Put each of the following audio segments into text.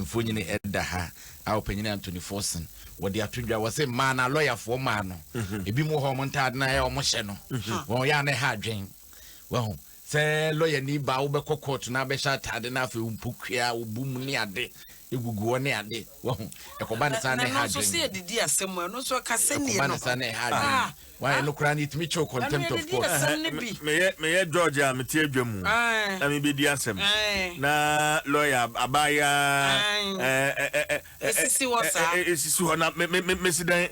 mfonyini ɛda ha a ɔpanyin Anthony Forson wɔde ato dwa wɔ sɛ mmaa no alɔyafoɔ mmaa no ebi mu wɔ hɔ, wɔn ntaade no ayɛ wɔn hyɛ no wɔn yɛ ana ɛha adwen. Wɔho sɛ lɔyani baa, wobɛkɔ court na abɛhyɛ ataade na afei mpokua obu mu ne ade egugu hɔ ne ade. Wɔho ɛkɔba ne saa na na ɛha ɛno nso sɛ adwen. Yɛdidi asɛm mu, ɛno nso ɛka sɛnie Ɛkɔba no ne saa na ɛha adwen. Ah. Wɔn ɛno koraa no yɛtumi kyɛw contempt ɛno of yɛdidi court. asɛm no bi. Meyɛ George a mete adwa mu na mebɛdi asɛm na lɔya abaayaa Esisi hɔ saa. Esisi hɔ na mesi dan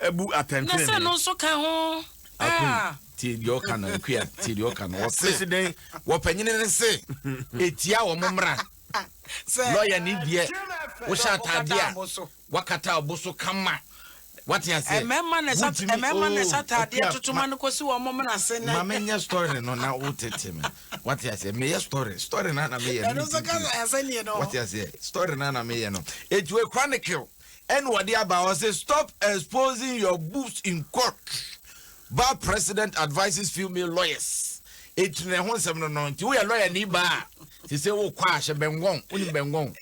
ɛbu Na sɛ atɛntene. no nso ka ho. Akun Ah. Tie deɛ ɔka no, Akua, tie deɛ ɔka no. Wɔse mesi dan wɔpanyini ne se etia wɔn mmra sɛ lɔya ni deɛ wohyɛ ataade wokata a abo so. Wakata abo so kama, wate aseɛ. Mmarima na ɛhyɛ Wontumi- mmarima na ɛhyɛ oh, ataadeɛ Akua, totoma no kɔsi wɔn moma ase na ma menyɛ story no na wotete me, wate aseɛ? Meyɛ story na meyɛ no. Ɛno nso ka asɛnniɛ no. Wate aseɛ? Story na meyɛ no. Etu e Chronicle ɛna wɔde aba. Ɔsɛ, "Stop exposing your boobs in court. Bar president advises female lawyers." Etu na ɛho nsɛm no, nti woyɛ lawyer ni ba a, te sɛ wokɔ a, hyɛ bɛngɔn. Wonim bɛngɔn?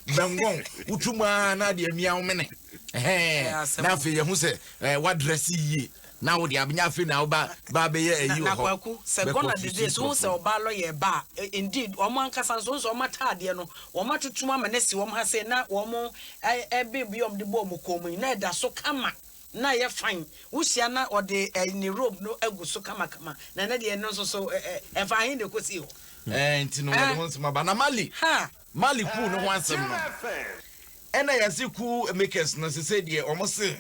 Bɛngɔn wotu mu a na adeɛ mia wo mene. Ɛyɛ asɛm na o. afei yɛho sɛ wadress yie na wode abenya. Afei na woba ba bɛyɛ ayi na wɔ hɔ. Kwaku sɛ Bɛkɔ gɔna to dede so wohu nkurɔfoɔ. sɛ ɔbaa lɔyɛ ba a, indeed wɔn ankasa nso wohu sɛ wɔn ataadeɛ no wɔn atotom ama no asi wɔn ha sei na wɔn ɛbe bi a wɔn de bɔ wɔn kɔn mu yi na ɛda so kama na ɛyɛ fine. Wohyia na ɔde ne robe no agu so kamakama, na ɛnɛ deɛ ɛno nso so ɛ ɛ ɛfa ahen na ɛkɔsi hɔ. Nti no wɔde ho nsɛm aba na Mali ha Mali coup no ho asɛm no, ɛna yɛse coup makers no sese deɛ ɔmo se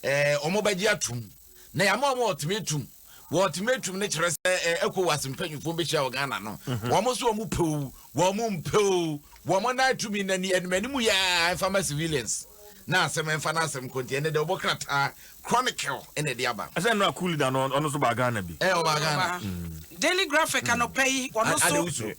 ɔmo bɛgye atum na yɛama ɔmo ultimatum. Wɔ ultimatum no kyerɛ sɛ ECOWAS mpanyinfoɔ bɛhyia wɔ Ghana no, wɔn so wɔn pɛ o, wɔn mpɛ o, wɔn nan tumi n'ani anim anim yɛ ɛnfa ma civilians na asɛm ɛnfa n'asɛm nko. Nti ɛnɛ deɛ ɔbɔ krataa Chronicle ɛna ɛde aba. Ɛsɛ no a coup leader no, ɔno nso ba Ghana bi. Ɔba Ghana. Daily Graphic anɔpa yi ɔno ade so wusu.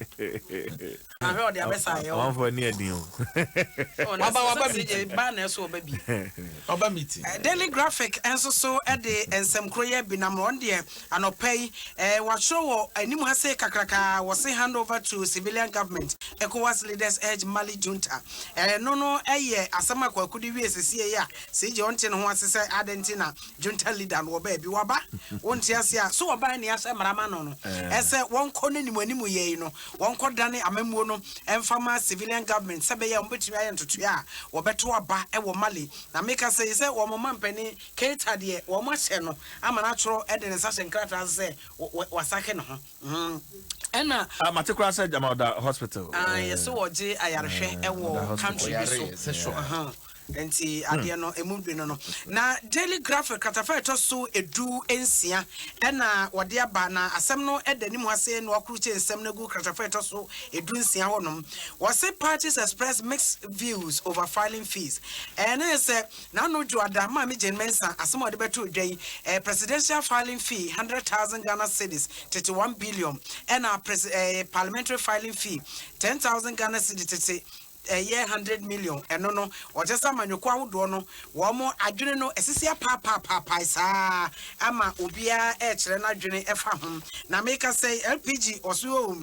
Ahwɛ ɔde abɛsa ayɛ o. Ɔmanfoɔ ani ɛdin o. Waba meeting. Ba na ɛso ɔba bi. Ɔba meeting. Daily Graphic nso so de nsɛm koro yɛ bi nam. Wɔn deɛ anɔpa yi wɔatwerɛ wɔ anim ha se kakraka, wɔse "Hand over to civilian government, ECOWAS leaders urge Mali junta." Ɛno no yɛ asɛm a Kwaku de wie sesie yi a CJ ɔnte ne ho ase sɛ adɛn nti na junta leader no wɔbaa bi waba. Wonte ase a so wɔbaa ne ahyɛ mmara ma no ɛsɛ wɔnkɔ no anim anim yɛ yi no, wɔnkɔ dane amammuo no ɛmfa ma civilian government sɛ bɛyɛ a wɔbɛtumi ayɛ ntotoeɛ a wɔbɛto aba wɔ Mali. Na meka sɛ yi sɛ wɔn ma mpanin Keita deɛ, wɔn ahyɛ no ama no atwerɛ de ne nsa hyɛ nkrataa so sɛ wasake ne ho ɛna Ah, mate koraa sɛ gyama ɔda hospital. Ah, yɛsɛ wɔgye ayarehwɛ ɔda ɛwɔ hospital. country bi Ɔyare, so sɛ sure. Nti adeɛ no emu bi no, na Daily Graphic kratafa a ɛtɔ so 16 ɛna wɔde aba, na asɛm no ɛda anim ase na wakuru nsɛm no agu kratafa a ɛtɔ so 16 hɔnom. Wɔse "Parties express mixed views over filing fees." Ɛno yɛ sɛ n'ano dwoada Maame Jane Mensa asɛm a ɔde bɛto dwa yi, presidential filing fee 100,000 Ghana cedis, tete 1 billion, ɛna parliamentary filing fee 10,000 Ghana cedis, tete ɛyɛ 100 million. Ɛno no ɔkyɛ sɛ amanyɔkuo ahodoɔ no wɔn adwene no ɛsisi apaapaapae saa ama obiara ɛrekyerɛ n'adwene ɛfa ho. Na meka sɛ LPG ɔso o,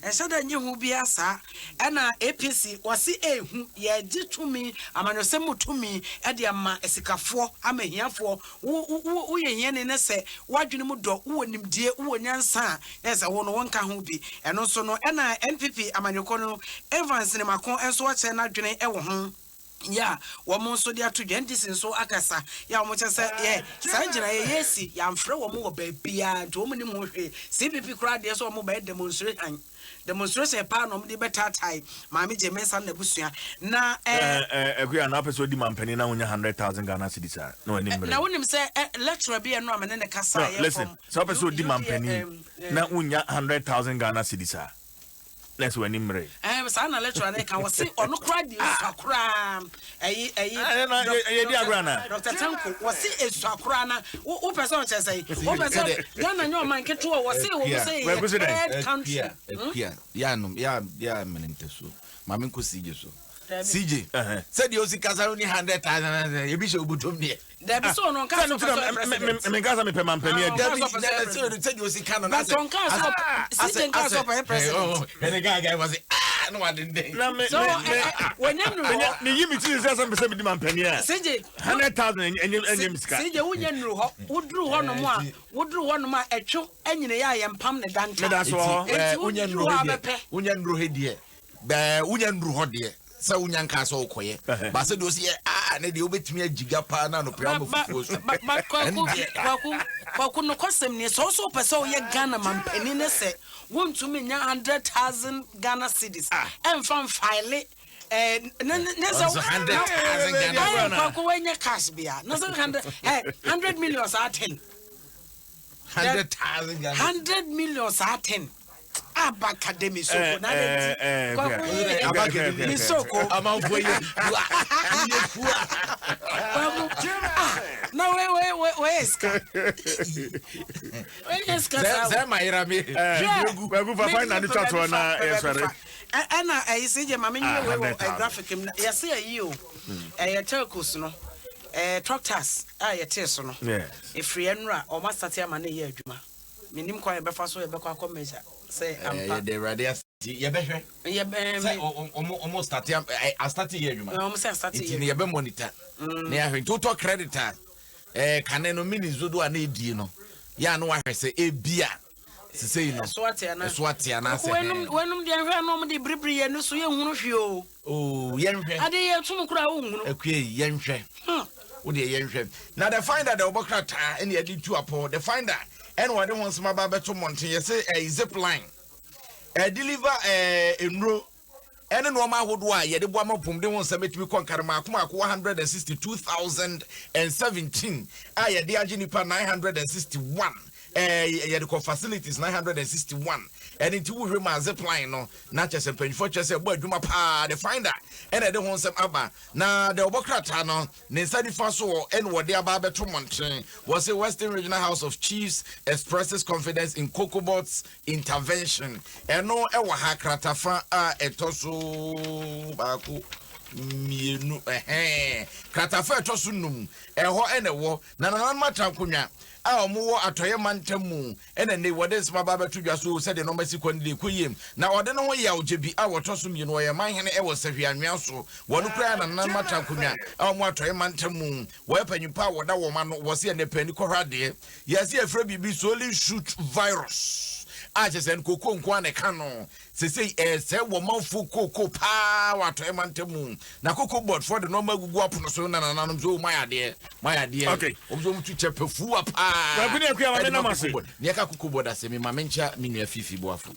ɛnhyɛ dɛ nye ho biara saa, ɛna APC wɔse ehu yɛgye tumi amanyɔsɛm mu tumi ɛde ama asikafoɔ ama ahiafoɔ. Wo wo woyɛ hiani ne sɛ woadwene mu dɔ, wowɔ nimdie, wowɔ nyansa a, na sɛ wo no wonka ho bi. Ɛno nso no ɛna NPP amanyɔkuo no Evans ne Mako nso akyerɛ n'adwene ɛwɔ ho yɛ a wɔn nso de ato dwa. NDC nso akasa yɛ a wɔn kyerɛ sɛ yɛ saa gyinaeɛ yɛsi yɛamfrɛ wɔn wɔ baabiara, nti wɔn nim ho hwee. CPP koraa deɛ sɛ wɔn bɛyɛ demonstration paa na wɔn de bɛtaatae Maame Jane Mensa n'abusua na Ɛkuya na apɛ sɛ odi mampanin na wonya 100,000 Ghana cedis a, na w'ani mmere. Na wonim sɛ lecturer bi ɛno a mene ne kasa No, yɛ listen, sɛ wopɛ sɛ odi mampanin na wonya 100,000 Ghana cedis a, na ɛsɛ w'ani mmere. Saa na lecturer ne ka, wɔ se ɔno koraa de esua koraa ɛyi. Ɛyɛ di agorɔ ana? Dr Tanko wɔ se esua koraa na wopɛ sɛ ɔkyerɛ sɛ wopɛ sɛ Ghana nyɛ ɔman ketewa, wɔ se wɔ sɛ yɛ third country. Akua, yɛanom yɛ amene ntasuo maame nkɔ CJ so. CJ, sɛdeɛ osi kasa no ni 100,000 ebi hyɛ obotom deɛ. Dabi, sɛ ɔno nka sɛ ɔpɛ sɛ ɔyɛ president. Menka sɛ mepɛ mampanin adi. Dabi, sɛdeɛ osi ka no. But ɔnka sɛ CJ nka sɛ ɔpɛ president. Ɛne gaa wɔ se. Na wadenden. Na me So me ɛ me ɛ wɔnyɛ nnuru menya hɔ. meyi me ti sɛ sɛ mpɛ sɛ medi mampanin a CJ 100,000 ɛnyɛ ɛnyɛ me sika. CJ wonyɛ nnuru hɔ. Woduru hɔ nom a woduru hɔ nom a ɛtwo anyina yɛ a yɛmpam ne danta. Meda so wɔ hɔ. Enti Wonya woduru nnuru hɔ hɔ a deɛ bɛpɛ. wonya nnuru hɔ deɛ bɛɛ wonya nnuru hɔ deɛ sɛ wonya nka sɛ wokɔyɛ ba sɛ deɛ ɔsi yɛ aa ne deɛ wobɛtumi agyiga paa na anɔpɛ ama fufuo so. Ba ba Kwaku Ɛndeɛ. Kwaku Kwaku nokwasɛm nie, sɛ wo nso wopɛ sɛ woyɛ Ghana mampanin ne sɛ wontumi nnya 100,000 Ghana cedis ɛmfa mfile ɛɛ ne ne ne sɛ Ɔnso 100,000 Ghana ɛɛ cedis. Kwaku woanya cash bia na sɛ hundred ɛ 100 million saa 10 100,000 Ghana. 100 million saa 10 aba academy soko na de nti Kwaku yɛ Aba academy. mi soko. Amanfoɔ yɛ fua yɛ fua. Kwaku, ah, na we we we we yɛ sika, we yɛ sika sɛ saa o. Sɛ ma yera me. Hwɛ, Kwaku fa final de twa toɔ na yɛsɔre. Ɛna ɛyi sɛ gye maame Ah, nyi wei wɔ 100,000. graphic mu na yɛsɛ ɛyi o, ɛyɛ telcos no, truck tax a yɛtee so no. Efiri ɛnura ɔmo asate ama ne yɛ adwuma, menim kwan yɛbɛfa so yɛbɛkɔ akɔ measure sɛ ampa. Yɛde Awurade ase, yɛbɛhwɛ yɛ sɛ ɔmo start astart yɛ adwuma. Ɔmo sɛ asate Nti yɛ ne yɛbɛ monitor na yɛahwɛ. Nti wotɔ credit a, kane no minutes dodoɔ a na ɛdie no yɛ a na wahwɛ sɛ ebia sesei no ɛso ate ana. Ɛso ate anaasɛ Wɔnum wɔnum deɛ, nhwɛ na ɔmo de biribiri yɛ no so yɛnhunu hwee o. Oo, yɛnhwɛ. Ade yɛ tum kora a wonhunu. Akue yi, yɛnhwɛ. Wodeɛ yɛnhwɛ na The Finder de wɔbɔ krataa ɛne yɛde tu apɔ. The Finder ɛne wɔde ho nsɛm aba abɛto mmɔnten. Yɛsɛ Zipline deliver nnuro ɛne nneɛma ahodoɔ a yɛde boa ma pɔmuden ho nsɛm etumi kɔ nkare maako maako 162,017 a yɛde agye nipa 961, yɛde kɔ facilities 961. Ɛne nti wohwɛ mu a, Zipline no na kyerɛ sɛ mpanyinfoɔ kyerɛ sɛ ɛbɔ adwuma paa. The Finder ɛna ɛde ho nsɛm aba na deɛ ɔbɔ krataa no ne nsa nifa so wɔ ɛna wɔde aba abɛto mmɔnten. Wɔsɛ Western Regional House of Chiefs expresses confidence in Cocobod's intervention. Ɛno ɛwɔ ha, kratafa a ɛtɔ so baako, mmienu, ɛhɛn, kratafa a ɛtɔ so num ɛhɔ ɛna ɛwɔ. Na nananom atra nkonnwa a wɔwɔ atɔyɛ mantam mu ɛna ne wɔde nsɛm aba abɛto dwa so sɛdeɛ nɔɔma si kɔ no de kɔ yie. Na ɔde ne ho yɛ awogye bi a wɔtɔ so mmienu, wɔyɛ manhene ɛwɔ Sɛhwi Anwea so. Wɔn kura na nananom atra nkonnwa a wɔn atɔyɛ mantam mu, wɔyɛ panyimpa a wɔda wɔn ano. Wɔsi ɛnɛ panyin kɔhwɛ adeɛ, yɛsi yɛfrɛ biribi swollen shoot virus a kyerɛ sɛ nkoko nko a na ɛka no sesei ɛsɛ wɔ manfo koko paa wɔ atɔyɛ mantam mu. Na Cocoa Board foɔ de nɔɔma agugu apono so na nananom so mo ayɛ adeɛ, mo ayɛ adeɛ. Wɔn nso wɔn tu kyɛ pɛfuwa paa. Kwaku ne Akua, maame ɛde ma nam ase. Cocoa Board. Nea ɛka Cocoa Board ase, mi maame nkyɛn mi nua Fifi Boafo.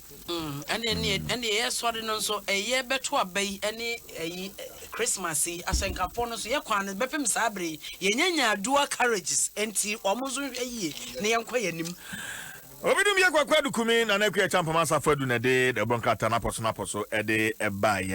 Ɛne ɛyɛ sɔre no nso ɛyɛ bɛto aba yi ɛne ɛyi Christmas yi ahyɛnkafoɔ no nso yɛ kwan no bɛpem saa bere yi yɛnyanya dual carriages, nti wɔn nso nhwɛ yie na yɛnkɔ yɛn anim. Obi dum yɛ Kwaku Adukumi na Akua Kyampam Asafo Adu na ɛde ɛbɔ nkrataa no apɔ so no apɔ so ɛde ɛbaa yɛn.